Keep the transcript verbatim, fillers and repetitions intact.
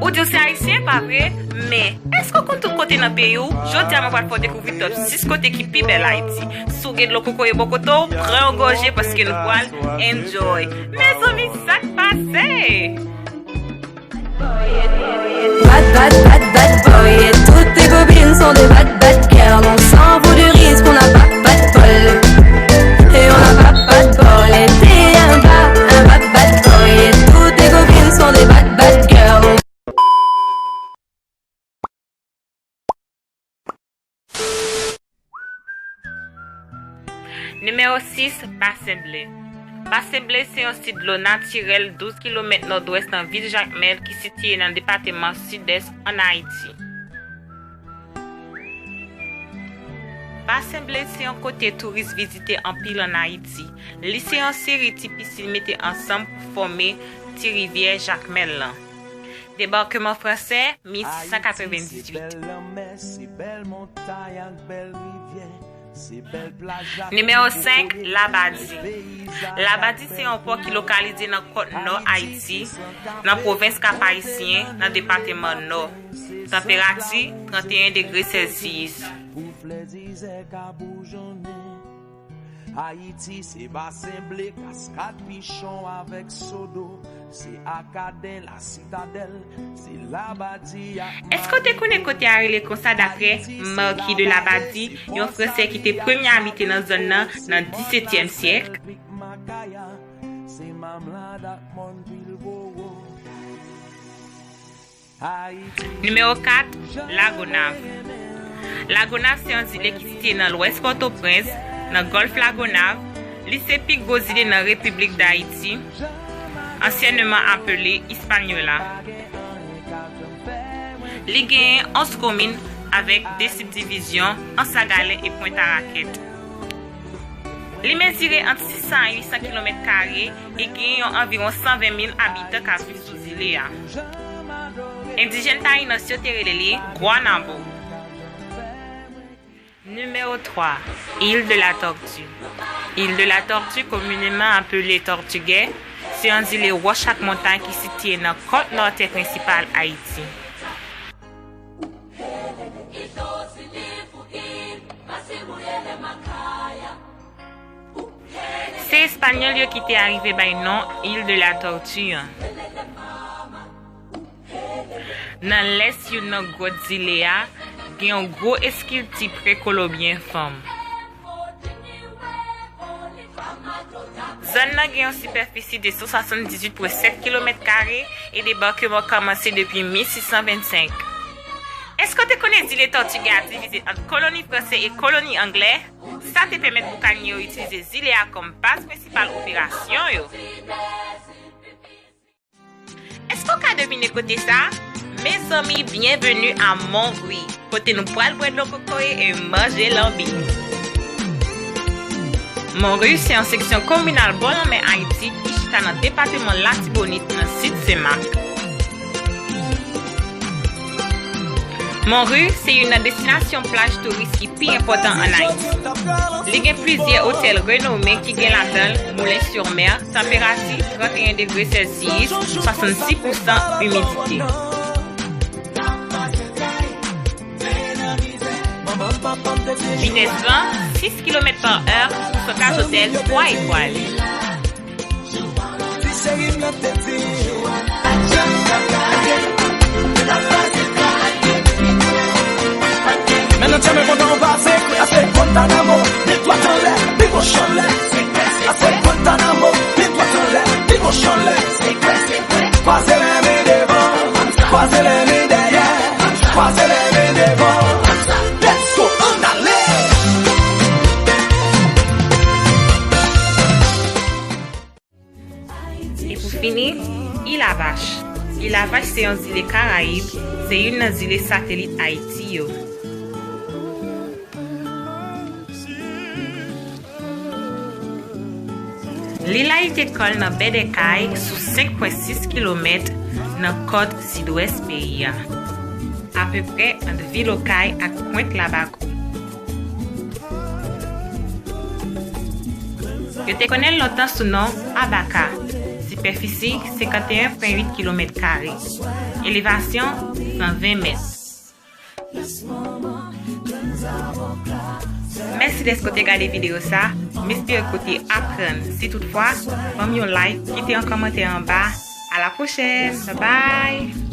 Ou di w se ayisyen, pa vre? Men, èske w konn tout kote nan peyi w? Jodi a, mwen pral fè w dekouvri top sis kote ki pi bèl Ayiti. Si w gen dlo kokoye bò kote w, pran yon gòje paske nou pral enjoy. Mezanmi, sa k pase? Bad, bad, bad, bad boy, et toutes tes copines sont des bad, bad girls. On s'en fout du risque, on n'a pas, pas de bol. Et on n'a pas, pas de bol. Et t'es un bad, un bad, bad boy, et toutes tes copines sont des bad, bad girls. Nimewo sis, Basen Ble. Basen Ble se yon sit dlo natirèl douz kilomèt nòdwès nan vil Jakmèl ki sitiye nan depatman Sidès ann Ayiti. Basen Ble se yon kote touris vizite anpil ann Ayiti. Li se yon seri ti pisin mete ansanm pou fòme ti rivyè Jakmèl lan. Debakman fransè, mil sis san katrevendizuit. Nimewo senk, Labadi. Labadi se yon pò ki lokalize nan kòt nò Ayiti, nan pwovens Kap Ayisyen, nan depatman Nò. Tanperati, trannteyen degre Celsius. Pou plèzi zèk a boujonnen. Ayiti se Basen Ble, Kaskad Pichon avèk Sodo, se Akaden, Lasitadèl, se Labadi ak... Èske w te konnen kote a rele konsa daprè Marquis de Labadie, yon Fransè ki te premye abite nan zòn nan nan disetyèm syèk? Makaya, se Mamlad ak Mòn Pilbowo. Nimewo kat, Lagonav. Lagonav se yon zile ki sitiye nan lwès Pòtoprens, nan Gòlf Lagonav. Li se pi gwo zile nan Repiblik Dayiti, ansyènman apele Ispanyola. Li genyen onz komin avèk de sibdivizyon, Anse à Galets e Pointe à Raquettes. Li mezire ant sis san a uit san kilomèt kare e genyen yon anviwon san ven mil abitan k ap viv sou zile a. Endijèn Tayinòs yo te rele li Guanabo. Nimewo twa, Île de la Tortue. Île de la Tortue, communément appelée Tortuguet, se yon zile wòch ak montay ki sitiye nan kòt nò tè prensipal Ayiti. Se Espanyòl yo ki te arive bay non Île de la Tortue an. Nan lès youn nan gwòt zile a, gen yon gwo eskilti prekolonbyen fanm. Zòn nan gen yon sipèfisi de san swasanndizuit pwen sèt kilomèt kare e debakman kòmanse depi mil sis san vennsenk. Èske w te konnen zile Tortuga a divize ant koloni fransè e koloni anglè? Sa te pèmèt boukanye yo itilize zile a kòm baz prensipal operasyon yo. Èske w ka devine kote sa? Mezanmi, byenveni a Monri, kote nou pral bwè dlo kokoye e manje lanbi. Monri se yon seksyon kominal bò lanmè Ayiti ki chita nan depatman Latibonit, nan sid Senmak. Monri se youn nan destinasyon plaj touris ki pi enpòtan ann Ayiti. Li gen plizyè otèl renome ki gen ladan l Moulin sur Mer, tanperati trannteyen degre Celsius, swasannsis pousan imidite. Vitès van, sis kilomèt pa è, pousantaj otèl twa etwal. Men nan tchèmen kontan w pase, ase Guantanamo, met dwat anlè, pi gwo chanlè. Ase Guantanamo, met dwat anlè, pi gwo chanlè. Kwaze lè men devan, kwaze lè men dèyè, kwaze lè men devan. Let's go, ann ale! E pou fini, Île à Vaches. Île à Vaches se yon zile Karayib, se youn nan zile satelit Ayiti yo. Lil la rete kò l nan Bè dè Kay sou senk pwen sis kilomèt nan kòt sidwès peyi a, apeprè ant vil Okay ak Pwent Labakou. Yo te konnen l lontan sou non Abaka, ti Sipèfisi, senkanteyen pwen uit kilomèt kare. Elevasyon, san ven mèt. Mèsi dèske w te gade videyo sa. M espere ke w te aprann. Si toutfwa, ban m yon like, kite yon kòmantè anba. A la pwochèn. Bye bye!